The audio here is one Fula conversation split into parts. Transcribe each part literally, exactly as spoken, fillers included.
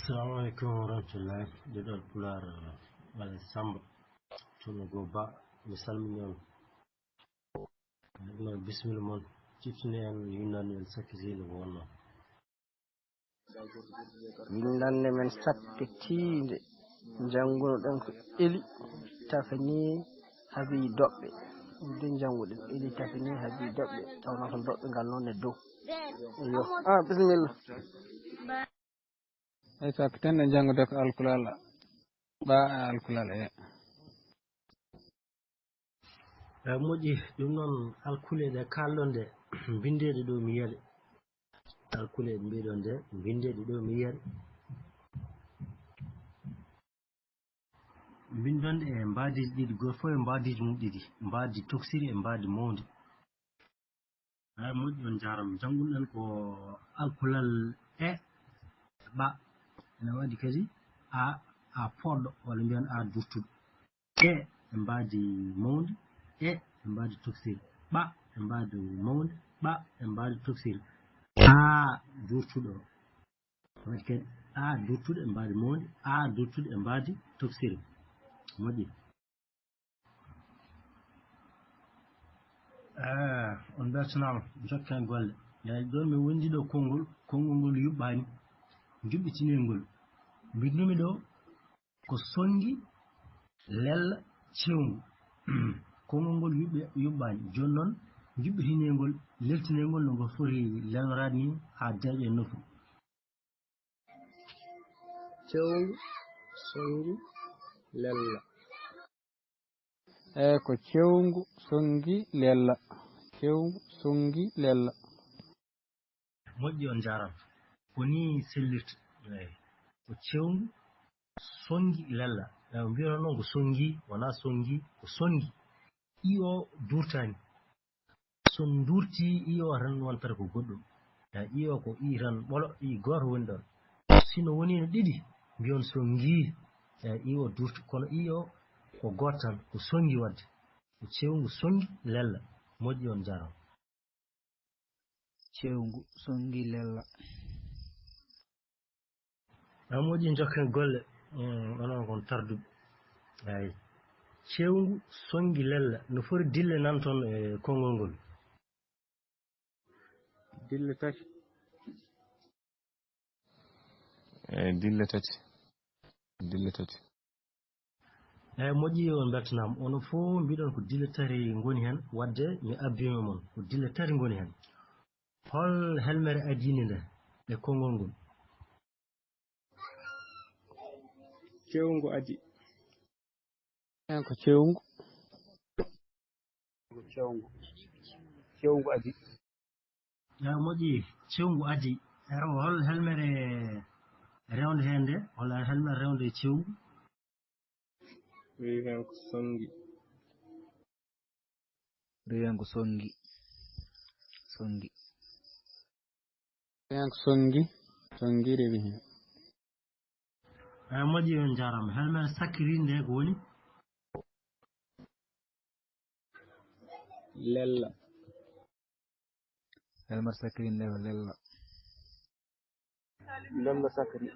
Assalamu aleykum wa rahmatullah. Deɗal Pulaar, Alhaji Samba. Toon e goo Ba, mi salmini on. Ɗum noon, bisimilla mon. Ciftini en, yunnan en, sakkitiinde ko wonnoo. Winndannde men sakkitiinde, njannguno-ɗen ko Eli tafanii habii doɓɓe. Ɗum de njanngu-ɗen, Eli tafanii habii doɓɓe. Tawnoo ko doɓɓe ngal noon e dow. Iyo. Ah, bisimilla. Eyi, sakkitiinde, njanngude ko alkulal, ɓa alkulal, e. E, moƴƴi, ɗum noon, alkule ɗe kaalɗon ɗe, mbinndeeɗe ɗo mi yiya ɗe. Alkule ɗe mbiɗon ɗe, mbinndeeɗe ɗo mi yiya ɗe. Mbinndoɗon ɗe e mbaadiiji ɗiɗi, gooto fof e mbaadiiji mum ɗiɗi, mbaadi toksiri e mbaadi mawndi. Eyi, moƴƴi, on njaaraama. Janngunoɗen ko alkulal e ɓa. Ene waɗi kadi a, a pooɗɗo, walla mbiyen a durtuɗo. E e mbaadi mawndi, e e mbaadi toksiri. Ɓa e mbaadi mawndi, ɓa e mbaadi toksiri. A durtuɗo. Waɗi kadi a durtuɗo e mbaadi mawndi, a durtuɗo e mbaadi toksiri. Moƴƴi. Ah, on mbeltanaama, njokken golle. Eyi, ɗoon mi wonndi ɗo konngol, konngol ngol yuɓɓaani, njuɓɓitinee ngol. Mbiɗnumi ɗo ko sonngi, lella, cewngu. Konngol ngol yuɓɓi-, yuɓɓaani. Jooni noon, njuɓɓitinee ngol, leltinee ngol no ngol foti lelnoraade ni haa deeƴa e nofru. Cewngu, sonngi, lella. Eyi, ko cewngu, sonngi, lella. Cewngu, sonngi, lella. Moƴƴi, on njaaraama. Ko nii sellirta. Eyi. Ko cewngu, sonngi, lella. Eyi, mbiyata noon ko sonngi, wonaa sonngi, ko sonngi. I o durtaani. So duurtii, i o tan wontata ko goɗɗum. Eyi, i o ko i tan ɓolo, i gooto woni ɗoon. Si no wonii no ɗiɗi, mbiyon sonngi. Eyi, i o duurti, kono i o ko gooto tan, ko sonngi waɗde. Ko cewngu sonngi lella. Moƴƴi, on njaaraama. Cewngu sonngi lella. A moƴƴi, njokken golle. Mm, onon kon tarduɓe. Eyi. Cewngu sonngi lella. No foti dille nan toon e konngol ngol? Dille tati. Eyi, dille tati. Dille tati. Eyi, moƴƴi, on mbeltanaama. Onon fof mbiɗon ko dille tati ngoni heen, waɗde mi abbiima mon. Ko dille tati ngoni heen. Hol helmere adiinde nde e konngol ngol? Cewngu adii. Eyi, ko cewngu. Cewngu. Cewngu adii. Eyi, moƴƴi, cewngu adii. Eyi, hol helmere rewnde heen nde? Hol helmere rewnde e cewngu? Rewi heen ko sonngi. Rewi heen ko sonngi. Sonngi. Rewi heen ko sonngi. Sonngi rewi heen. Eyi, moƴƴi, on njaaraama. Helmere sakkitiinde ko woni? Lella. Helmere sakkitiinde ko lella. Lella sakkiti.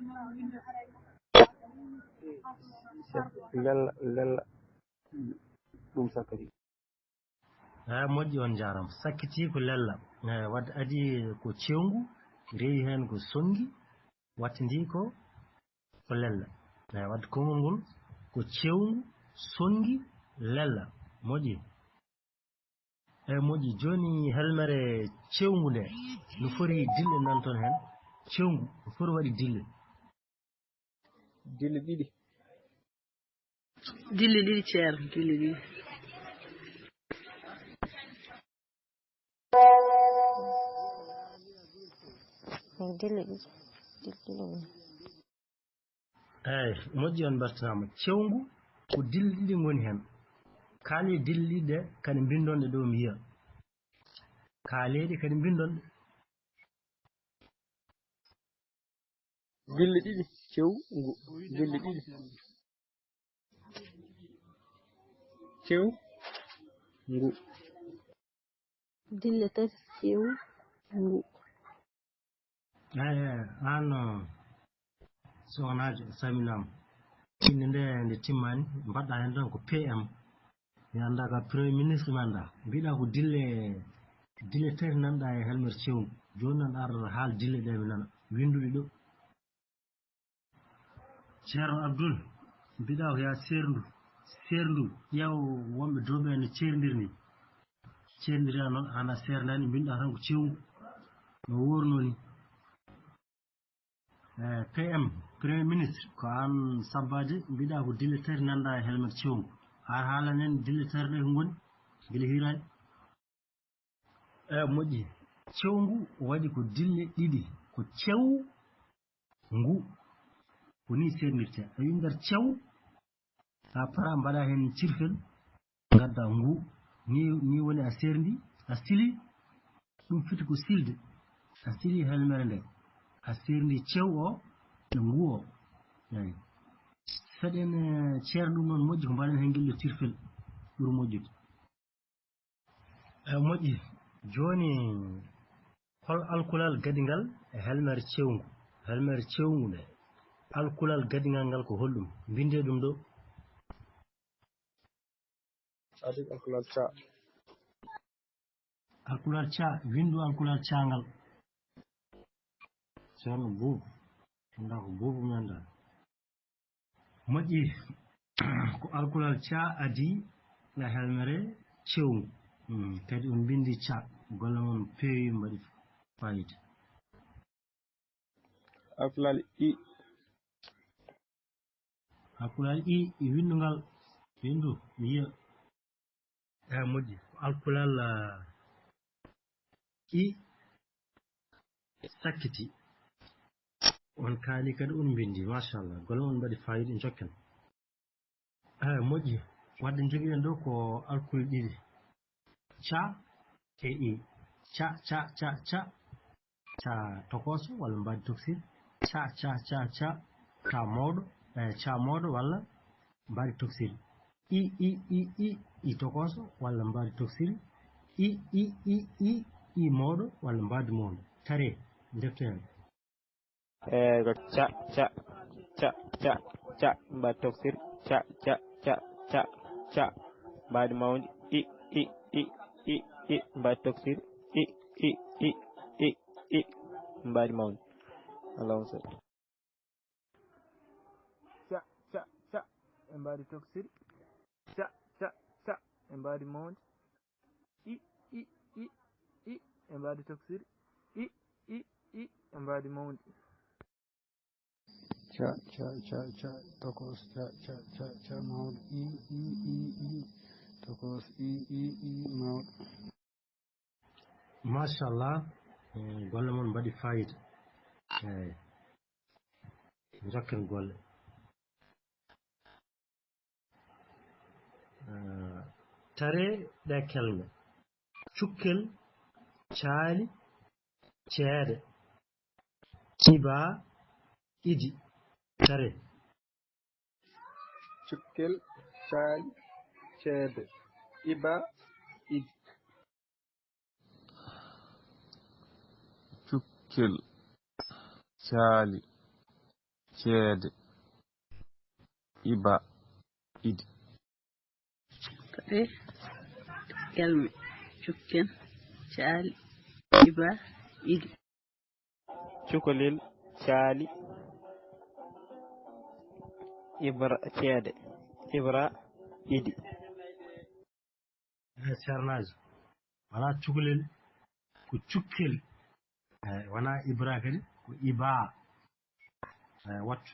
Lella, lella. Ɗum sakkiti. Eyi, moƴƴi, on njaaraama. Sakkiti ko lella. Eyi, waɗde adii ko cewngu, rewi heen ko sonngi, wattindii ko, ko lella. Eyi, waɗde konngol ngol ko cewngu, sonngi, lella. Moƴƴi. Eyi, moƴƴi. Jooni helmere cewngu nde, no foti dille nan toon heen? Cewngu, no foti waɗi dille? Dille ɗiɗi. Dille ɗiɗi, Ceerno, dille ɗiɗi. Dille ɗiɗi. Dille ɗiɗi. Eyi, moƴƴi, on mbeltanaama. Cewngu ko dille ɗiɗi ngoni heen. Kaalee dille ɗiɗi ɗe, kadi mbinndon ɗe ɗo mi yiya. Kaalee ɗe kadi mbinndon ɗe. Dille ɗiɗi, cewngu. Dille ɗiɗi. Cewngu. Dille tati, cewngu. Eyi, aan, Soxnaajo, a salminaama. Innde nde, nde timmaani, mbaɗɗa heen tan ko P M. Mi anndaa ka Premier Ministre mi anndaa. Mbiɗa ko dille, dille tati nanɗa e helmet cewngu. Jooni noon ar haal dille ɗe mi nana. Winnduɗe ɗo. Ceerno Abdul, mbiɗa ko yaa seerndu, seerndu, ƴeew wonɓe dowɓe no ceerndir ni. Ceerndir noon, aan a seerndaani, mbiɗa tan ko cewngu. No wuurno ni. Eh, P M, Premier Ministre, ko aan sabbaade, mbiɗa ko dille tati nanɗa e helmet cewngu. Ar haalan en dille tati ɗe ko ngoni, gila hiiraani. Eh, moƴƴi. Cewngu waɗi ko dille ɗiɗi, ko cew, ngu. Ko ni seerndirte. A winndata cew, a para mbaɗa heen cirfel, ngadda ngu. Ni, ni woni a seerndi, a sili, ɗum fiti ko silde. A sili helmere nde. A seerndi cew o e ngu o. Eyi. Seɗen, eh, ceer ɗum noon moƴƴi ko mbaɗen heen ngel ɗo cirfel ɓuri moƴƴude. E moƴƴi. Jooni, hol alkulal gadigal e helmere cewngu? Helmere cewngu nde. Alkulal gadigal ngal ko holɗum? Mbinde ɗum ɗo. Adi alkulal ca. Alkulal ca, winndu alkulal ca ngal. Ceerno Buubu. Anndaa ko Buubu mi anndaa. Moƴƴi. Ko alkulal ca adi e helmere cewngu. Hmm, kadi on mbindi ca. Golle mon peewi mbaɗi fayida. Alkulal i. Alkulal i, i winndugal. Winndu, mi yiya. Eyi, moƴƴi. Ko alkulal, ah, i sakkiti. On kaali kadi on mbindi, machallah. Golle on mbaɗi fayida, njokken. Eyi, moƴƴi. Wadde njogiɗen ɗo ko alkule ɗiɗi. Ca e i. Ca, ca, ca, ca. Ca tokooso walla mbaadi toksir. Ca, ca, ca, ca. Ca mawɗo, eh, ca mawɗo walla mbaadi toksir. I, i, i, i, i tokooso walla mbaadi toksir. I, i, i, i, i mawɗo walla mbaadi mawɗo. Tare, ndefte heen. Eyi, ko ca, ca, ca, ca, ca, mbaadi toksir. Ca, ca, ca, ca, ca, mbaadi mawndi. I, i, i, i, i, mbaadi toksir. I, i, i, i, i, mbaadi mawndi. Allahumma salli. Ca, ca, ca, e mbaadi toksir. Ca, ca, ca, e mbaadi mawndi. I, i, i, i, e mbaadi toksir. I, i, i, e mbaadi mawndi. Ca, ca, ca, ca, tokos, ca, ca, ca, ca, mawɗo. I, i, i, i, tokos, i, i, i, mawɗo. Machallah, eh, golle mon mbaɗi fayida. Eyi. Njokken golle. Eh, tare ɗe kelme. Cukkel, caali, ceede. Iba, idi. Tare. Cukkel, caali, ceede. Iba, idi. Cukkel, caali, ceede, iba, idi. Tare, kelme, cukkel, caali, iba, idi. Cukalel, caali, ibra, ceede, ibra, idi. Eh, ceernaajo. Wonaa cukalel, ko cukkel. Eh, wonaa ibra kadi, ko iba. Eh, wattu.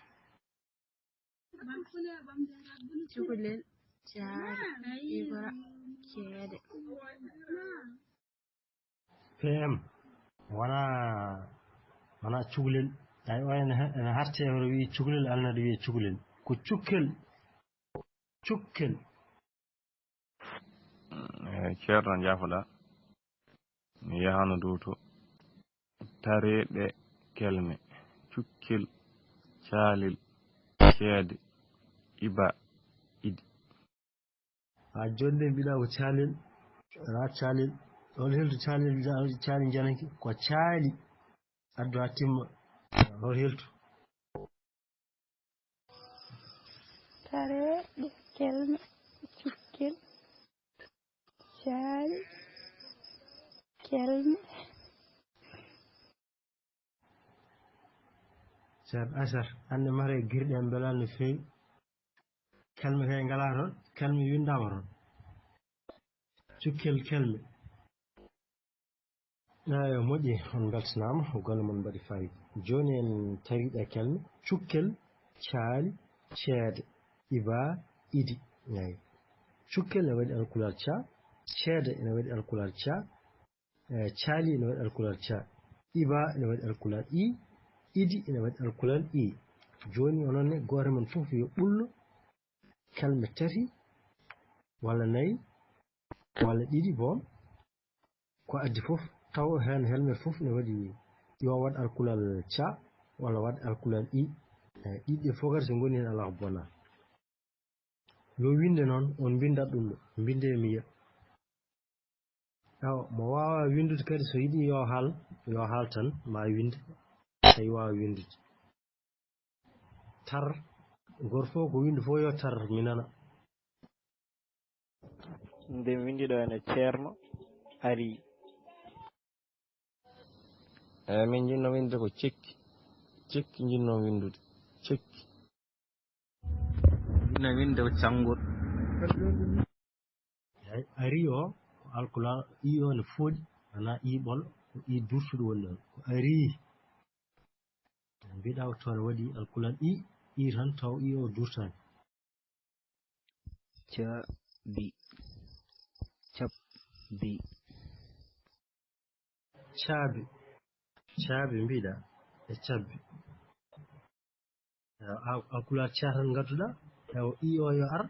Cukalel, caali, ibra, ceede. P M, wonaa, wonaa cukalel. Ay, o ene, ene harte e hoto wiye cukalel, alnata wiye cukalel. Ko cukkel. Cukkel. Eh, ceerno, njaafoɗaa. Mi yahano dow to. Tareeɓe kelme. Cukkel, caalel, ceede, iba, idi. Haa jooni de mbiɗa ko caalel, alaa caalel. Hol heltu caalel, caalel njananke? Ko caali. Addu haa timma. Hol heltu? Tareeɗe kelme, cukkel, caali, kelme. Ceerno Aysata, hannde mare girɗi am mbelaani no feewi. Kelme kay ngalaa toon, kelme winndaama toon. Cukkel kelme. Eeyo, moƴƴi, on mbeltanaama, golle mon mbaɗi faayiida. Jooni en tariiɗe kelme, cukkel, caali, ceede, ibaa, idi. Eeyo. Cukkel ene waɗi alkulal ca, ceede ene waɗi alkulal ca, eh, caali ene waɗi alkulal ca, ibaa ene waɗi alkulal i, idi ene waɗi alkulal i. Jooni onon ne, gooto men fof yo ɓullo kelme tati walla nayi walla ɗiɗi, boom, ko addi fof, taw heen helmet fof ne waɗi, yo waɗ alkulal ca walla waɗ alkulal i. Eh, ɗiɗi ɗe fof kadi so ngoni heen alaa ko bona. Yo winnde noon, on mbinndat ɗum ɗo, mbinnde mi yiya. Awa, mo waawaa winndude kadi so yiɗi yo haal, yo haal tan, ma winnde, tawi waawaa winndude. Tar, gooto fof ko winndu fof yo tar, mi nana. Nde winndi ɗo ene ceerno ari. Eeyi, min njiɗno winnde ko cekki. Cekki njiɗno winndude. Cekki. Njiɗno winnde ko canngol. Eeyi, ari o, ko alkulal, i o ne fooɗi, wonaa i ɓolo, ko i durtuɗo woni ɗoon. Ko ari. Mbiɗa ko toon waɗi alkulal i, i tan taw i o durtaani. Caabi. Cabbi. Caabi. Caabi mbiɗa e cabbi. Ewa, a, alkulal ca tan ngadduɗa. Ewa, i o yo ar.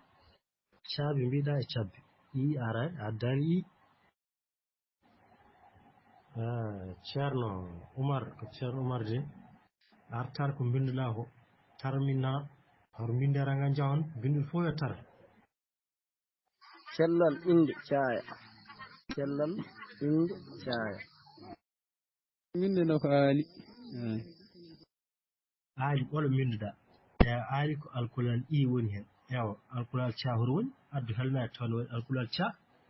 Caabi mbiɗa e cabbi. I araani, a addaani i. Ah, Ceerno Umar, ko Ceerno Umar de. A artaar ko mbinnduɗaa ko. Tar min nana. Hor mbinndeera nga njahon, mbinnduɗo fof yo tar. Cellal innde caaya. Cellal innde caaya. Winnde no ko aali. Aali ɓolo mbinnduɗaa. Ewa, aali ko alkulal i woni heen. Ewa, alkulal ca hoto woni? Addu helmet toon woni alkulal ca.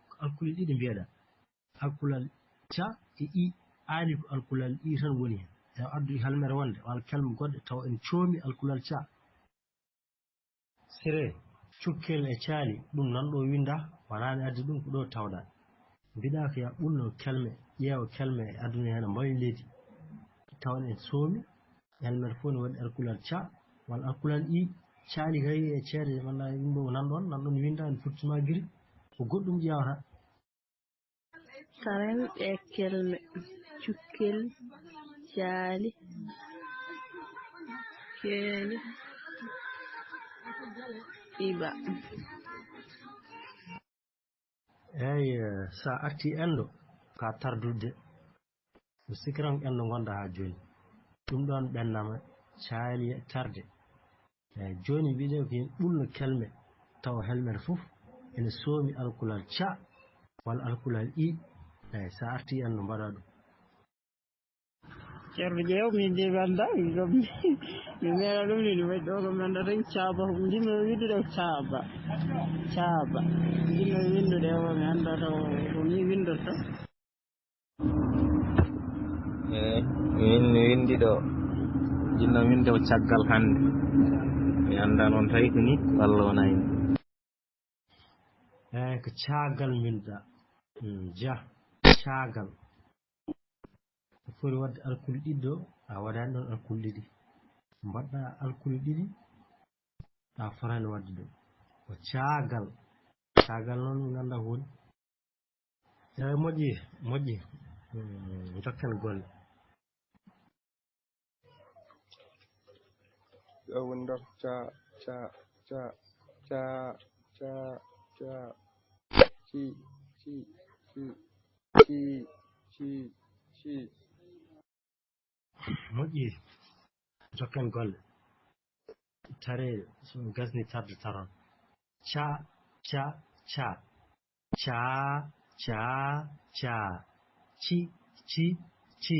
Ko alkule ɗiɗi mbiyeɗaa. Alkulal ca e i, aali ko alkulal i tan woni heen. Ewa, addu helmet wonde, walla kelme goɗɗe, taw en coomi alkulal ca. Siree, cukkel e caali, ɗum nan ɗo winndaa, wonaa mi addi ɗum, ko ɗo tawɗaa. Mbiɗaa ko yaa ɓulno kelme, ƴeewa kelme e aduna heen, mbawi leydi. Tawa en soomi, helmet fof ne waɗi alkulal ca, walla alkulal i, caali kay e ceede, walla yimɓe o nan ɗoon, nan ɗoon winndaa, en futti ma giri, ko goɗɗum ƴeewata. Tareeɗe kelme, cukkel, caali, keeli, iba. Eeyi, so a artii enɗo, ka tardude. Mi sikkiran ko enɗo ngonɗaa haa jooni. Ɗum ɗoon ɓennama caali e tarde. Eeyi, jooni mbiɗen ko yen ɓulno kelme, tawa helmet fof ene soomi alkulal ca walla alkulal i. Eeyi, so a artii enɗo mbaɗaa ɗum. Ceerno, ƴeew, min de mi anndaa, min kam, mi meeɗaa ɗum ni, ɗum waɗi ɗo ko mi anndaa tan, caaba, njiɗmi winndude ko caaba, caaba, njiɗmi winndude o, mi anndaa taw ko ni winndorto. Eeyi, min mi winndi ɗo, njiɗno winnde ko caggal hannde, mi anndaa noon tawi ko ni, walla wonaa ni. Eeyi, ko caagal mbinnduɗaa. Mm, ja, caagal. A foti waɗde alkule ɗiɗi ɗo, a waɗaani ɗoon alkule ɗiɗi. Mbaɗɗaa alkule ɗiɗi, a fotaani waɗde ɗum. Ko caagal. Caagal noon min nganndaa ko woni. Eeyi, moƴƴi, moƴƴi. Mm, njokken golle. Ɗo woni ɗo ca, ca, ca, ca, ca, ca, ci, ci, ci, ci, ci, ci. Moƴƴi. Njokken golle. Tare, so gasni tarde taron. Ca, ca, ca. Ca, ca, ca. Ci, ci, ci.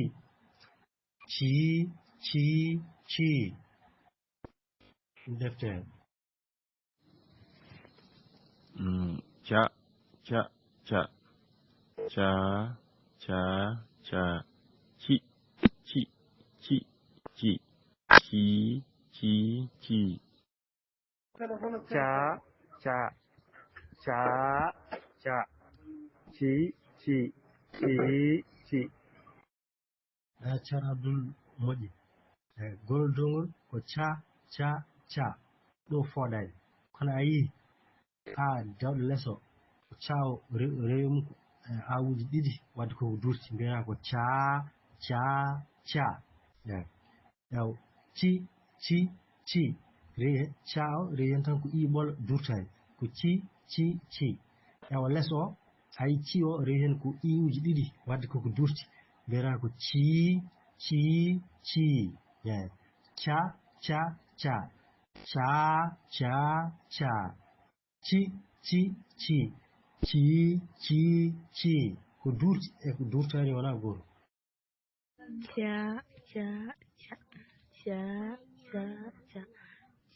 Ci, ci, ci. Defte. Mm, ca, ca, ca. Ca, ca, ca. Ci, ci, ci, ci. Ci, ci, ci. Ca, ca, ca, ca. Ci, ci, ci, ci. Eh, Ceerno Abdul moƴƴi. Eh, golol downgol ko ca, ca, ca. Ɗo fooɗaani. Kono a yii, a dawɗo les o, ko ca o re-, rewi mum ko, eh, awuuji ɗiɗi, wadde koko durti, mbiyata ko ca, ca, ca. Eh, yaw, ci, ci, ci. Rewi he-, ca o rewi heen tan ko i ɓolo durtaani. Ko ci, ci, ci. Yaw, les o, hay ci o rewi heen ko iwuji ɗiɗi, wadde koko durti. Mbiyata ko ci, ci, ci. Eh, ca, ca, ca. Ca, ca, ca. Ci, ci, ci. Ci, ci, ci. Ko durti e ko durtaani wonaa gooto. Ca, ca, ca. Ca, ca, ca.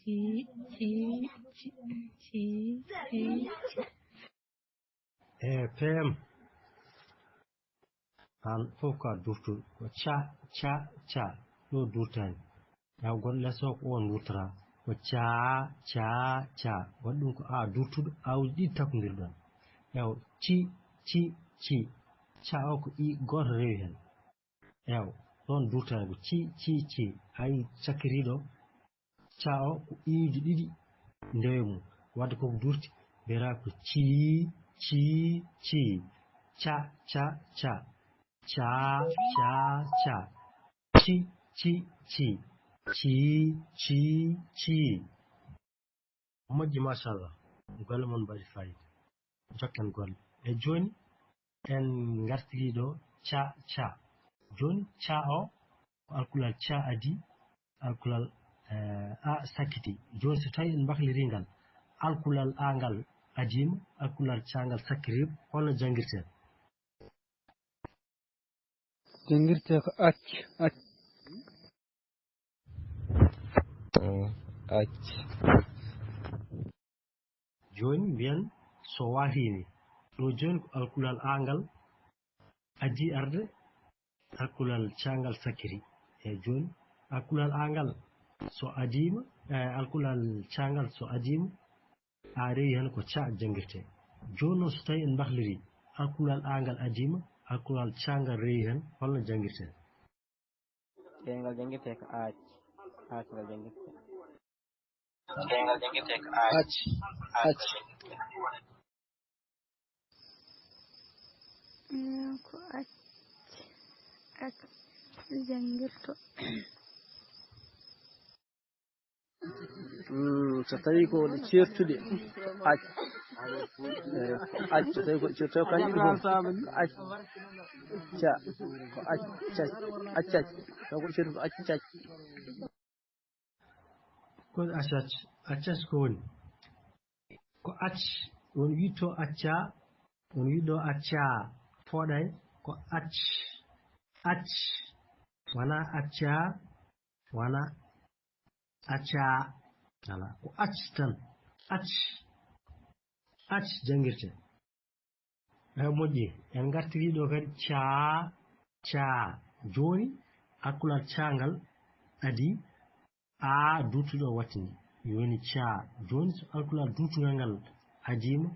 Ci, ci, ci. Ci, ci, ci. E P M. Aan fof ko a durtuɗo. Ko ca, ca, ca. Ɗo durtaani. Yaw goɗɗo les o ko oon wurtata. Ko ca, ca, ca. Waɗi ɗum ko a durtuɗo, awuuji ɗiɗi takkondirɗon. Yaw ci, ci, ci. Ca o ko i gooto rewi heen. Yaw, ɗoon durtaani ko ci, ci, ci. Hay cakkitiiɗo, ca o ko iwuji ɗiɗi ndewe mum. Wadde koko durti, mbiyata ko ci, ci, ci. Ca, ca, ca. Ca, ca, ca. Ci, ci, ci. Ci, ci, ci. Moƴƴi, machallah. Golle mon mbaɗi fayida. Jokken golle. E jooni, en ngartirii ɗo ca, ca. Jooni, ca o, ko alkulal ca adii, alkulal, eh, a sakkiti. Jooni, so tawii en mbaklirii ngal, alkulal a ngal adiima, alkulal ca ngal sakkitiima, holno janngirten? Janngirtee ko ac, ac. Mm, ac. Jooni mbiyen so waatiimi. Ɗo jooni ko alkulal a ngal adii arde, alkulal ca ngal sakkiti. E jooni alkulal a ngal so adiima, e alkulal ca ngal so adiima, a rewi heen ko ca janngirtee. Jooni noon so tawii en mbaklirii, alkulal a ngal adiima, alkulal ca ngal rewi heen, holno janngirten? Ɗe ngal janngirtee ko aac. Aac ngal janngirtee. Ɗe ngal janngirtee ko aac. Aac. Aac. Mm, ko ac, ac janngirto. Mm, so tawii ko ɗe ceertuɗe, ac. Eh, ac, so tawii ko ɗe ceertuɗe, taw kanƴe ɗiɗi fof, ko ac, ca, ko ac, cac, ac, cac. Taw ko ɗe ceertuɗe, ko ac, cac. Ko ac, cac, ac, cac ko woni? Ko ac, won wiɗto acca, won wiɗɗo acca, fooɗay ko ac, ac, wonaa acca, wonaa acca, alaa, ko ac tan, ac, ac janngirtee. Ewa moƴƴi, en ngartirii ɗo kadi caa, caa. Jooni, alkulal caa ngal adii, a duutuɗo wattini. Jooni caa. Jooni, so alkulal duutungal ngal adiima,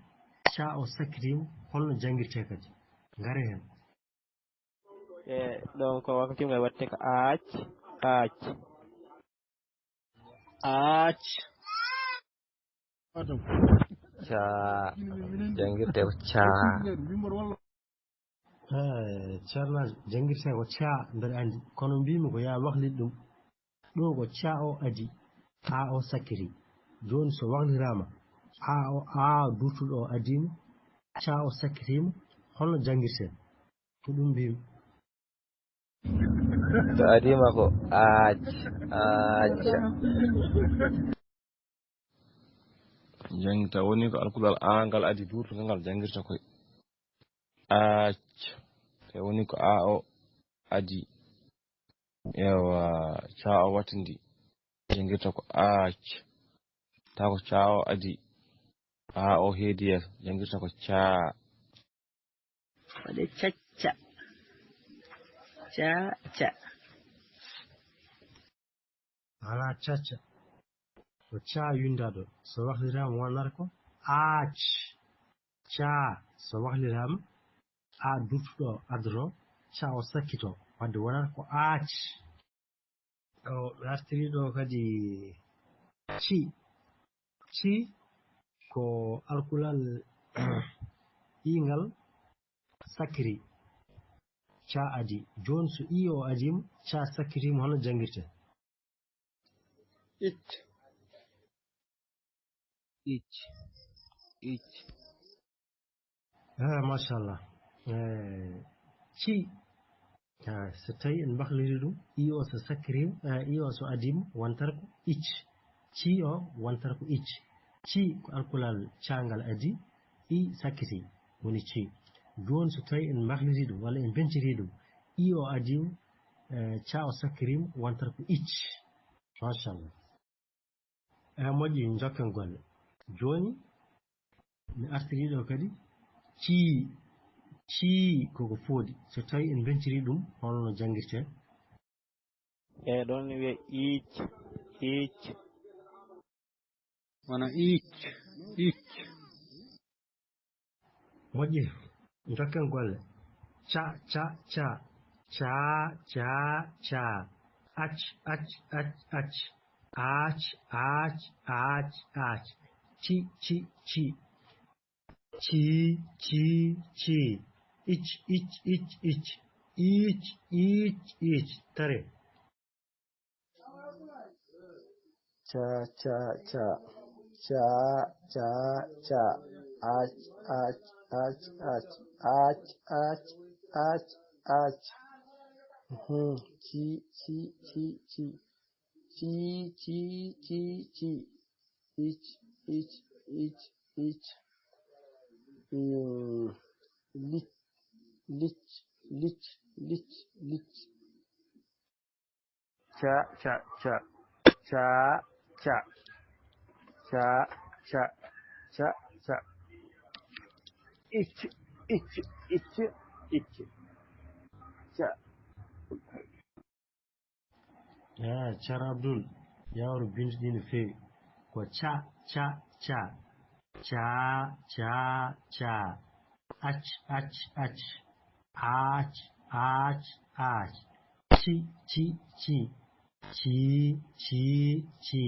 caa o sakkitiima, holno janngirtee kadi? Ngare heen. E ɗon ko wakkati ngal waɗte ko aac, aac. Aac. Caa, janngirtee ko caa. Eh, Ceerno, janngirtee ko caa, mbeɗa anndi. Kono mbiymi ko yaa waklit ɗum. Ɗo ko caa o adii, a o sakkiti. Jooni so wakliraama, a o, a duutuɗo o adiima, caa o sakkitiima, holno janngirten? Ko ɗum mbiymi. So adiima ko aac, aac. Janngirta woni ko alkulal a ngal adii duutungal ngal janngirta koye aac. Te woni ko a o adii. Ewa, caa o wattindi. Janngirta ko aac. Taw ko caa o adii. Haa o heedi yeeso, janngirta ko caa. Waɗe cacca. Caa, ca. Alaa cacca. Ko caa winndaaɗo. So wahliraama wonata ko aac. Caa, so wahliraama, a durtuɗo addoto, caa o sakkito. Wadde wonata ko aac. O artiri ɗo kadi ci. Ci ko alkulal i ngal sakkiri. Caa adi. Jooni so i o adiima, caa sakkitiima, hono janngirtee? Ic. Ic. Ic. Eh, machallah. Eh, ci. Ah, so tawi en mbahliri ɗum, i o so sakkiriima, eh, i o so adiima, wontat ko ic. Ci o wontat ko ic. Ci ko alkulal caangal adi, i sakkiti, woni ci. Jooni so tawi en mbahliri ɗum, walla en mbenciri ɗum, i o adiima, eh, caa o sakkiriima, wontat ko ic. Machallah. Eh, moƴƴi, njokken golle. Jooni, mi artirii ɗo kadi, cii, cii koko fooɗi. So tawi en mbencirii ɗum, holno janngirtee? Eyi, ɗon ne wiya iic, iic. Wona iic, iic. Moƴƴi, njokken golle. Ca, ca, ca. Ca, ca, ca. Ac, ac, ac, ac. Aac, aac, aac, aac. Ci, ci, ci. Cii, cii, cii. Ic, ic, ic, ic. Iic, iic, iic. Tare. Ca, ca, ca. Ca, ca, ca. Ac, ac, ac, ac. Ac, ac, ac, ac. Mhm. Ci, ci, ci, ci. Ci, ci, ci, ci. Ic, ic, ic, ic. Mm. Lic, lic, lic, lic, lic. Ca, ca, ca. Ca, ca. Ca, ca, ca, ca. Ic, ic, ic, ic. Ca. Ah, Ceerno Abdul, yawro binndi ɗi no feewi. Ko ca, ca, ca. Ca, ca, ca. Ac, ac, ac. Aac, aac, aac. Ci, ci, ci. Ci, ci, ci.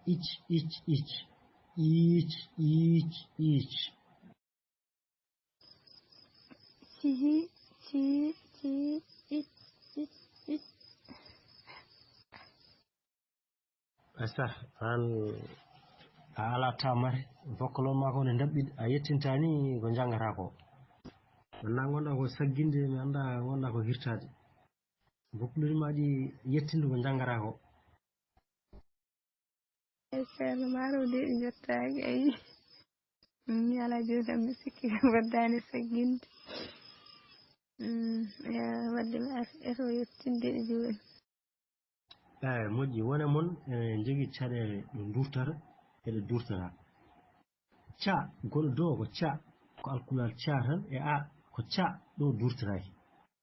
Ic, ic, ic. Iic, iic, iic. Ci, ci, ci, ic, ic, ic. Asa, an a alaa tamare, vokkolo ma ko ne ndaɓɓiɗ, a yettinta ni ko njanngataa ko. Walla ngonɗaa ko sagginde, mi anndaa ngonɗaa ko hirtaade. Bokkundiri ma ɗi yettinde ko njanngataa ko. Eyi, Ceerno, maa ɗo de ɗi njottaaki, ayi. Mi alaa jooni kam, mi sikki ko foddaani sagginde. Mm, eyi, wadde mi ar-, eto yettinde ɗi jooni. Eyi, moƴƴi, wone mon ene njogii caɗeele ɗo durtata e ɗo durtataa. Ca, goɗɗo do ko ca, ko alkulal ca tan e a, ko ca ɗo durtataake.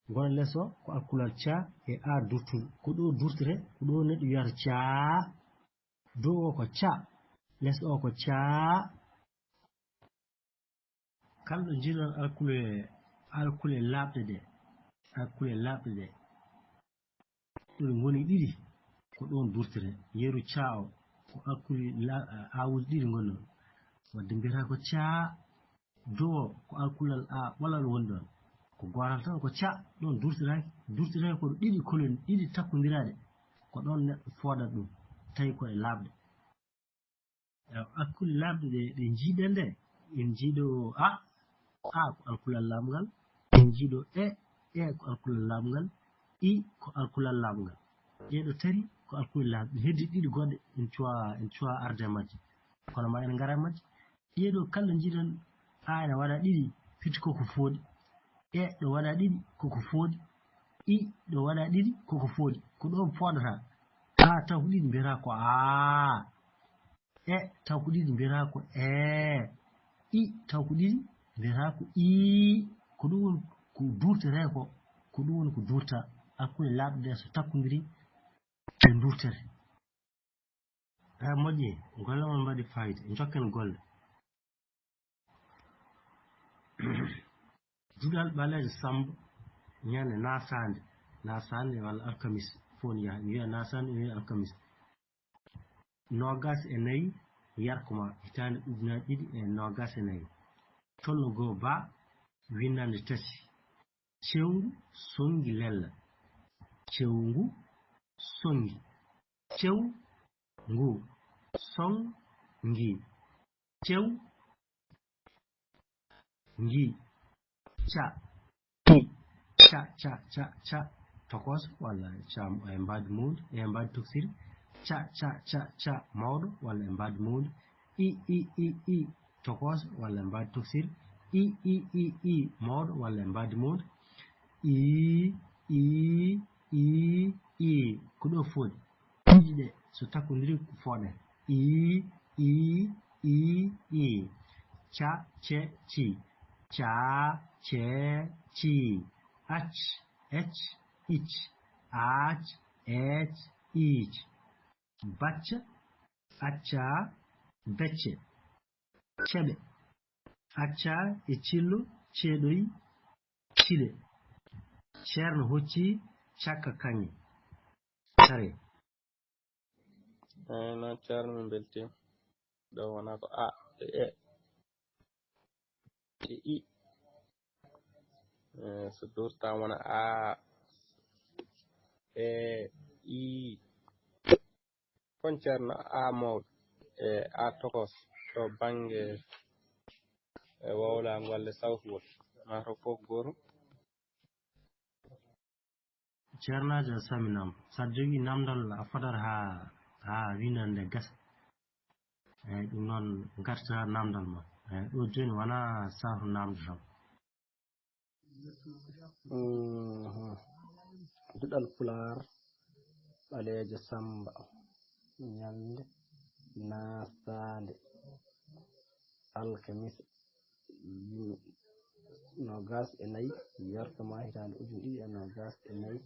Ngono les o ko alkulal ca e a durtuɗo. Ko ɗo durtete, ko ɗo neɗɗo wiyata caa. Dow o ko ca, les o ko caa. Kala ɗo njiɗon alkule, alkule laaɓɗe ɗe, alkule laaɓɗe ɗe, ɗo ɗe ngoni ɗiɗi, ko ɗoon durtete. Yeru caa o, ko alkule la-, aawuuji ɗiɗi ngoni ɗoon. Wadde mbiyata ko caa, do o, ko alkulal a ɓolal woni ɗoon. Ko gootal tan ko caa, ɗoon durtetaake. Durtetaake ko ɗiɗi kolon, ɗiɗi takkondiraaɗe. Ko ɗoon neɗɗo foodata ɗum, tawi ko e laaɓɗe. Ewa, alkule laaɓɗe ɗe, ɗe njiiɗen ɗe, en njiiɗo a, a ko alkulal laaɓngal, en njiiɗo e, e ko alkulal laaɓngal, i ko alkulal laaɓngal. Ɗee ɗo tati ko alkule laaɓɗe. Heddi ɗiɗi goɗɗe, en cuwaa, en cuwaa arde e majje. Kono ma en ngara e majje. Ɗee ɗo kala njiiɗen a ene waɗa ɗiɗi, firti ko ko fooɗi. E ɗo waɗa ɗiɗi, ko ko fooɗi. I ɗo waɗa ɗiɗi, ko ko fooɗi. Ko ɗo foodata. A taw ko ɗiɗi mbiyata ko aa. E taw ko ɗiɗi mbiyata ko ee. I taw ko ɗiɗi, mbiyata ko ii, ko ɗum woni ko duurtete ko, ko ɗum woni ko duurta hakkunde laaɓɗe ɗe so takkondiri ɗe duurtete. Eyi moƴƴi, golle mon mbaɗi fayida, njokken golle. Duɗal ɓaleejo Sammba ñande nasaande, nasaande walla alkamis, fof ne yaha, wiya nasaande, wiya alkamis. Noogas e nayi yarko ma, hitaande ujunaaji ɗiɗi e noogas e nayi. Tolno goo ba, winndannde tati. Cewngu sonngi lella. Cewngu sonngi. Cew ngu sonngi. Cew ngi. Ca. Ca, ca, ca, ca. Tokos walla ca e mbaadi mawndi, e mbaadi toksiri. Ca, ca, ca, ca. Mawɗo walla e mbaadi mawndi. I, i, i, i. Tokos walla e mbaadi toksiri. I, i, i, i. Mawɗo walla e mbaadi mawndi. I, i, i, i. Ko ɗo foti. Ɗiɗi ɗe, so takkondiri ko fooɗe. I, i, i, i. Ca, ce, ci. Ca, ce, ci. Ac, ec, ic. Ac, ec, ic. Bacca, acca, becce. Ceɓe. Acca e cillo, ceeɗoy, cile. Ceerno hocci cakka kaŋŋe. Tare. Eyi, noon Ceerno, min mbeltiima. Ɗo wona ko A, e E, e I. Eh, so duurta wona A, E, I. Kon Ceerno A mawɗo, e A tokos, to bannge e wowlaango walla sawtuwol. Maa to fof gooto. Ceernaajo a salminaama. So aɗa jogii naamndal, a footataa haa, haa winndannde nde gasa. Eeyi, ɗum noon, ngartaa naamndal ma. Eeyi, ɗo jooni wonaa saahu naamnde tan. Mhm. Duɗal Pulaar, Ɓaleejo Sammba, ñalnde nasaande, alkamiisa, noogas e nayi, yarko ma hitaande ujunere ɗiɗi e noogas e nayi,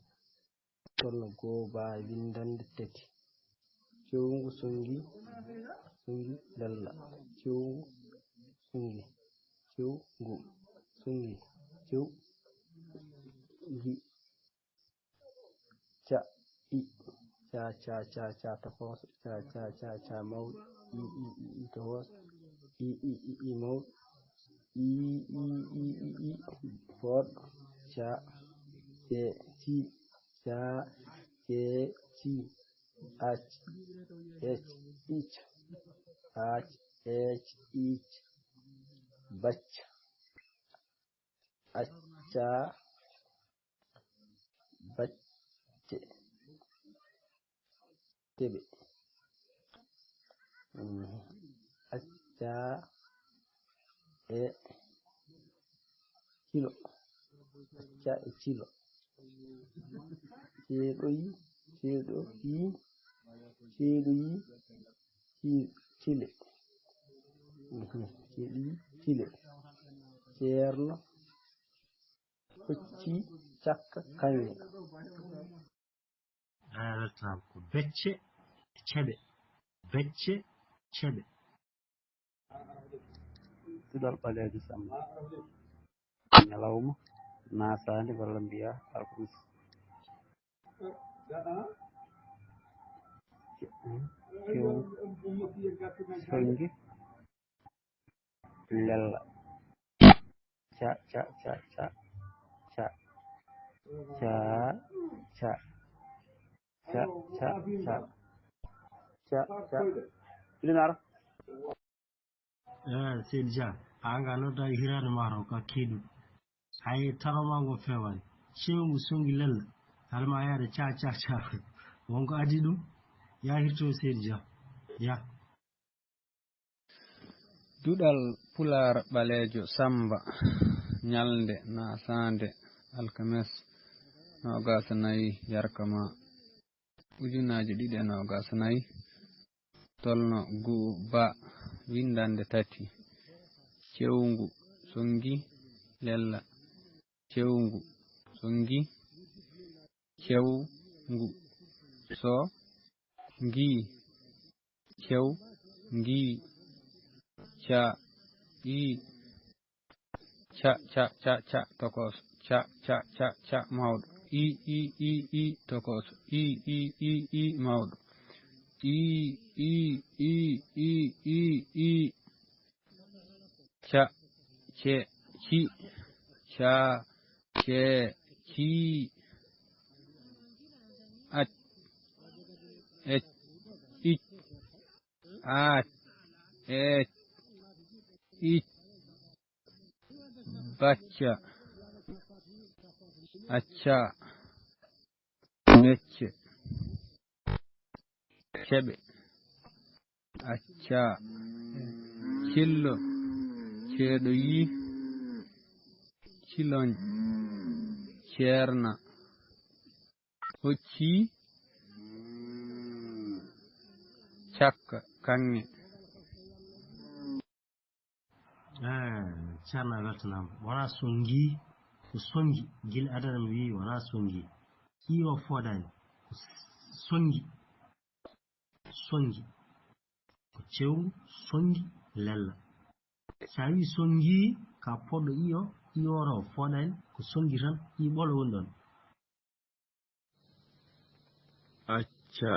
tolno goo ba winndannde tati. Cewngu sonngi, sonngi lella. Cewngu sonngi, cewngu sonngi, cewngi. Ca, i, ca, ca, ca, ca, tokos, ca, ca, ca, ca, mawɗo, i, i, i, i, tokos, i, i, i, i, mawɗo, i, i, i, i, i, fooɗ, ca, ce, ci, ca, ce, ci, ac, ec, ic, ac, ec, ic, bacca, acca, bacce, ceɓe. Mhm. Acca e cilo. Acca e cilo. Ceeɗoyi, ceeɗoyi, ceeɗoyi, ci-, cile. Mhm. Ceeɗoyi, cile. Ceerno hocci cakka kaŋŋe. Haa restaurant ko becce ceɓe, becce ceɓe. Duɗal Ɓaleejo Sammba. Ñalawma nasaande walla mbiyaa alkamiisa. Cew, cew, sonngi lella. Ca, ca, ca, ca, ca. Ca, ca. Ca, ca, ca. Ca, ca. Ɗum ara. Eh, Seydi Dia, an ga nodda hiraande ma to ka kiiɗu. Hay taro ma ngo fewaani. Cewngu sonngi lella. Hade ma yaade ca, ca, ca. Wonko adii ɗum. Ya hirto Seydi Dia. Ya. Duɗal Pulaar Ɓaleejo Sammba, ñalnde nasaande, alkames, noogas e nayi yarko ma, ujunaaji ɗiɗi e noogas e nayi, tolno guu ba, winndannde tati. Cewngu, sonngi, lella. Cewngu, sonngi, cewngu, sonngi, cewngi, ca, i, ca, ca, ca, ca, tokos, ca, ca, ca, ca, mawɗo, i, i, i, i, tokos, i, i, i, i, mawɗo, i, i, i, i, i, i. Ca, ce, ci, ca, ce, ci, ac, ec, ic, ac, ec, ic, bacca, acca, mecce, ceɓe, acca, cillo, ceeɗo yi, ciloñ, ceerna, hocci, cakka, kaŋŋe. Ah, Ceerno a weltanaama. Wonaa sonngi, ko sonngi. Gila adana mi wiyi wonaa sonngi. I o foodaani. Ko s-, sonngi. Sonngi. Ko cewngu, sonngi, lella. So a wii sonngi, ka poɗɗo i o, i o raw foodaani. Ko sonngi tan, i ɓolo woni ɗon. Acca,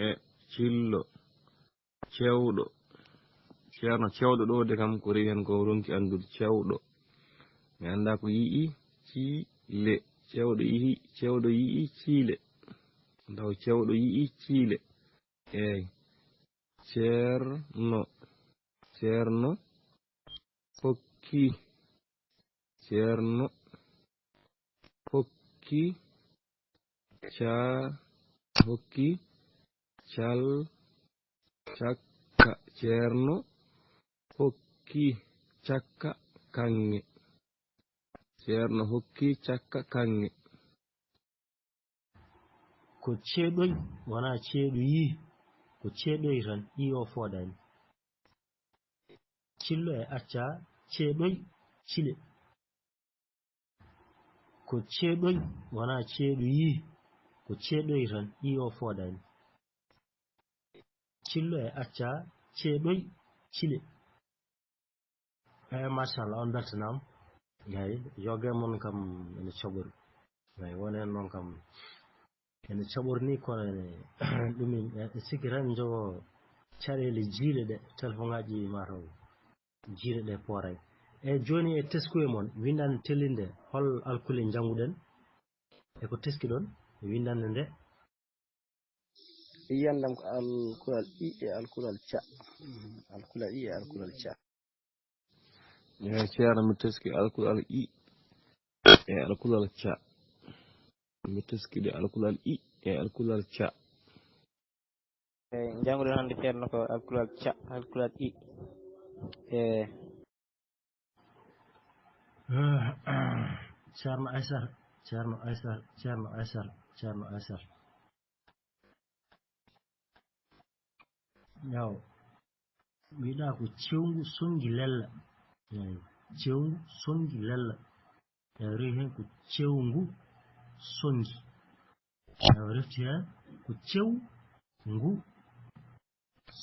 e, cillo, cewɗo. Ceerno cewɗo ɗo de kam ko rewi hen ko ronki anndude cewɗo. Mi anndaa ko yi'i, ciile. Cewɗo yi'i, cewɗo yi'i, ciile. Taw cewɗo yi'i, ciile. Eey. Ceerno. Ceerno hokki. Ceerno hokki. Ca-, hokki. Cal-, cakka. Ceerno hokki cakka kaŋŋe. Ceerno hokki cakka kaŋŋe. Ko ceeɗoy, wonaa ceeɗoyi. Ko ceeɗoy tan, i o foodaani. Cillo e acca, ceeɗoy, cile. Ko ceeɗoy, wonaa ceeɗoyi. Ko ceeɗoy tan, i o foodaani. Cillo e acca, ceeɗoy, cile. Eey, machallah, on mbeltanaama. Eey, yoga mon kam ene coɓori. Eey, won heen noon kam ene coɓori ni, kono ene, ɗum en, e sikki tan en njogo caɗeele jiiɗe ɗe, telefoŋaaji mataw jiiɗe ɗe pooray. Eey, jooni e teskuye mon, winndannde tellinde, hol alkule njannguɗen? E ko teskiɗon e winndannde nde? Yiyannde am ko alkulal i e alkulal ca. Alkulal i e alkulal ca. Eey, Ceerno, mi teski alkulal i e alkulal ca. Mi teski de alkulal i e alkulal ca. Eey, njannguɗen hannde, Ceerno, ko alkulal ca, alkulal i. Eey. Ceerno Aysata, Ceerno Aysata, Ceerno Aysata, Ceerno Aysata. Yaw. Mbiɗa ko cewngu sonngi lella. Eey. Cewngu sonngi lella. Eey, rewi heen ko cewngu sonngi. Eey, refti heen ko cewngu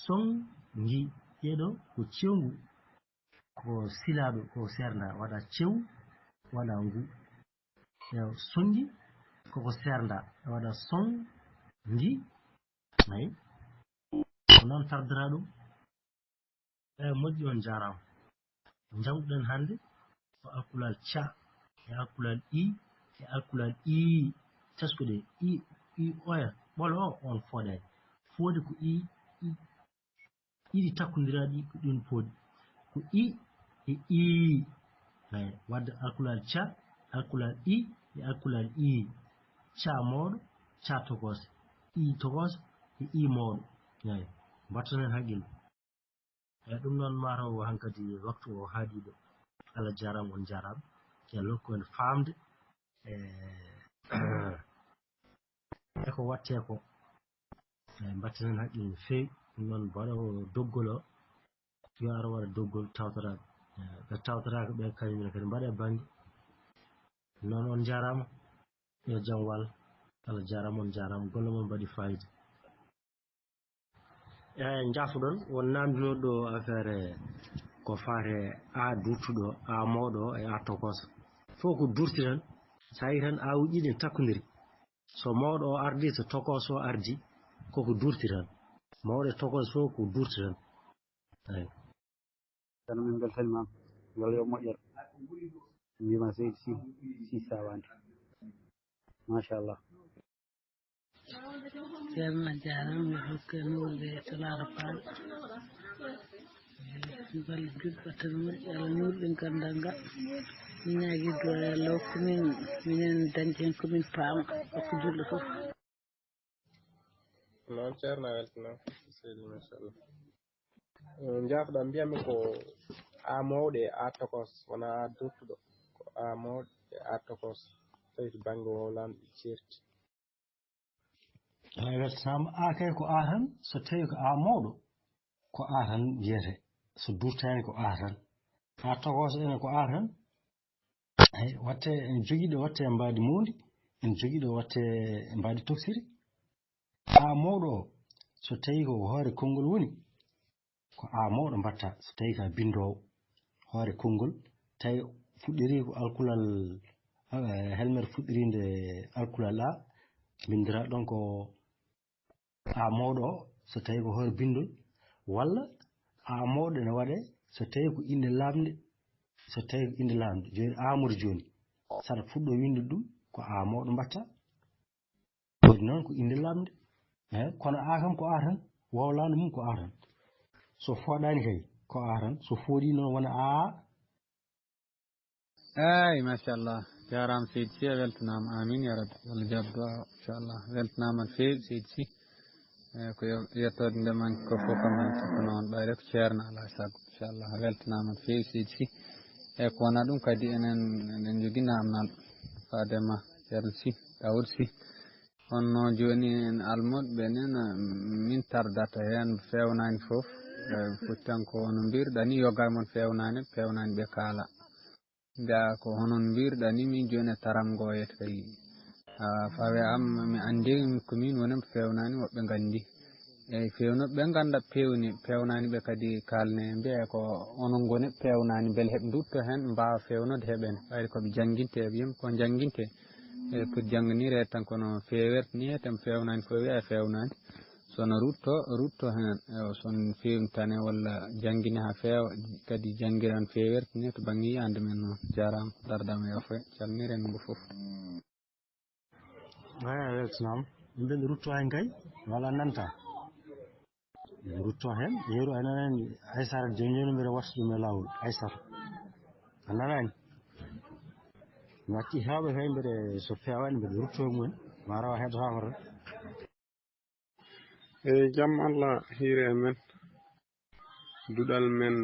sonngi. Ɗeɗo ko cewngu. Ko silaaɗo, ko seernda, waɗa cew, waɗa ngu. Ewa, sonngi, koko seernda, waɗa sonngi. Ayi. Ko noon tardata ɗum. Ewa, moƴƴi, on njaaraama. Njannguɗen hannde ko alkulal ca, e alkulal i, e alkulal ii. Teskuɗe i, i oya, ɓolo o, on foodaani. Foodi ko i, i, ɗiɗi takkondiraaɗi ko ɗin pooɗi. Ko i e ii. Eey, wadde alkulal ca, alkulal i e alkulal ii. Ca mawɗo, ca tokoosa, i tokoosa e i mawɗo. Eey, mbatton heen haqqille. Eey, ɗum noon mataw hankadi waktu o haaɗiiɗo. Allah jaaraama, on njaaraama. Yo Allah hokku en faamde. Eey, e ko waɗtee ko. Eey, mbatten heen haqqille no feewi. Ɗum noon, mbaɗoowo doggol o, yo ar waɗa doggol tawtoraade. Ɓe tawtoraaka ɓe kañum ne kadi mbaɗe bannge. Noon on njaaraama. Yo jam wal. Allah jaaraama, on njaaraama. Golle mon mbaɗi fayida. Eyi, njaafoɗon, won naamndinooɗo ɗo affaire ko faate a duurtuɗo, a mawɗo e a tokooso. Fof ko duurti tan. So a yi tan a uji ɗin takkondiri. So mawɗo o ardi, so tokooso o ardi, koko duurti tan. Mawɗo e tokooso fof ko duurti tan. Eyi. Kono min mbeltaniima, Allah yo moƴƴere. Mbiyma Seydi Sy, Sy Sawande. Machallah. Ceerno a jaaraama, mi hokka nulde to Laara Paal. Balɗe juɗɗe battane moƴƴi, Allah nulɗin ganndal ngal. Mi ñaagii duwaa yo Allah hokku min, minen dañde heen ko min paama, hokku julɓe fof. Noon, Ceerno, a weltanaama. Seydi, machallah. Eh, njaafɗa, mbiyami ko a mawɗo e a tokos, wonaa a duttuɗo. Ko a mawɗo e a tokos. Tawi to bannge wowlaandu ɗi ceerti. A weltanaama, a kay ko a tan, so tawi ko a mawɗo, ko a tan wiyete. So durtaani ko a tan. A tokos ene ko a tan. Eyi, watte en jogiiɗo watte mbaadi muundi, en jogiiɗo watte mbaadi toksiri. A mawɗo o, so tawi ko hoore konngol woni, ko a mawɗo mbatta, so tawi ka binndoowo hoore konngol, tawi fuɗɗiri ko alkulal, eh, helmere fuɗɗirinde alkulal a, mbinndira ɗon ko a mawɗo o, so tawi ko hoore binndol, walla a mawɗo ene waɗe, so tawi ko innde lamnde, so tawi ko innde lamnde, jooni Amadou jooni, saɗa fuɗɗo winnde ɗum, ko a mawɗo mbatta, waɗi noon ko innde lamnde. Eh, kono a kam ko a tan, wowlaandu mum ko a tan. So fooɗaani kay, ko a tan, so fooɗii noon wona a. Eey, machallah. Jaaraama, Seydi Sy, a weltanaama. Amin, ya Rabbi. Allah jaab duwaa o, inchallah. Weltanaama no feewi, Seydi Sy. Eey, ko yo-, yettoode nde manki ko fof ko manki ko noon, ɓayde ko ceerno alaa e sago, inchallah. A weltanaama no feewi, Seydi Sy. Eey, ko wonaa ɗum kadi, enen eɗen njogii naamnal faade ma, Ceerno Sy, Daawuud Sy. Kono jooni en almuɓɓe ɓe nen, min tardata heen, feewnaani fof. Eh, foti tan ko hono mbirɗa ni, yoga mon feewnaani, feewnaani ɓe kaala. Mbiya ko hono mbirɗa ni, min jooni e taram ngo yetta kay. Ah, fawe am, mi anndi ko min woni mo feewnaani, woɓɓe nganndi. Eyi, feewnooɓe ɓe ngannda peewni, peewnaani ɓe kadi kaalne, mbiya ko onon ngoni peewnaani, mbele heɓe ndutto heen, mbaawa feewnode heɓen. Ɓayde ko ɓe jannginte, ɓe mbiyam ko jannginte. E pour jannginire tan, kono feewerte ni tan feewnaani, fof wiya feewnaani. Sono rutto, rutto heen. Ewa, son feewntane walla janngine haa feewa, kadi janngiran feewerte ni to bannge yiyande men noon. Jaaraama, dardaama yafoya, calminiren mo fof. Eyi, a weltanaama. Yimɓe ɓe rutto heen kay, wala nanta. Ɓe rutto heen, yeru a nanaani, Aysara jooni jooni mbiɗa watta ɗum e laawol, Aysara. A nanaani? Mi watti heewɓe kay mbiɗa, so feewaani mbiɗa rutto e mumen, ma rawa heɗotaama tan. E jam Allah hiire e men. Duɗal men,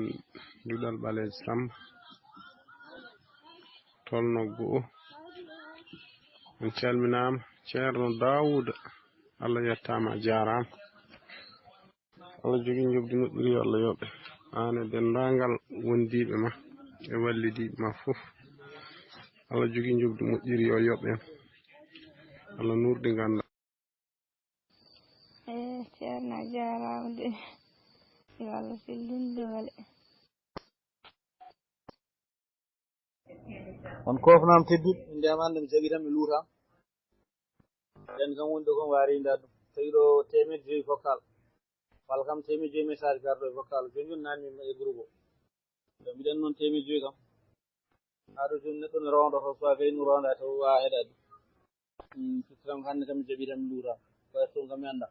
duɗal ɓaleejo Samba. Tolno go'o. On calminaama. Ceerno Daawuda, Allah yettaama, a jaaraama. Allah jogii njoɓdi moƴƴiri, yo Allah yoɓe. Aan e denndaangal wondiiɓe ma e wallidiiɓe ma fof. Allah jogii njoɓdi moƴƴiri, yo yoɓ en. Allah nuurɗi ganndal. Eh, Ceerno, a jaaraama de. Yo Allah sellin doole. On koofnaama teddude, min ndiyam hannde mi jaɓi tan mi luuta. Nden kam woni ɗo kon waarinda ɗum. Tawi ɗo teemeɗɗe joyi vocal. Walla kam teemeɗɗe joyi message garɗo e vocal. Jooni jooni naanni mi e groupe o. Ɗo mbiɗen noon teemeɗɗe joyi kam. Haa ɗo jooni neɗɗo ne roondoto, so a gaynu roonda taw waawa heɗaade. Hmm, firti tan ko hannde kam mi jaɓi tan mi luuta. Ko e toon kam mi annda.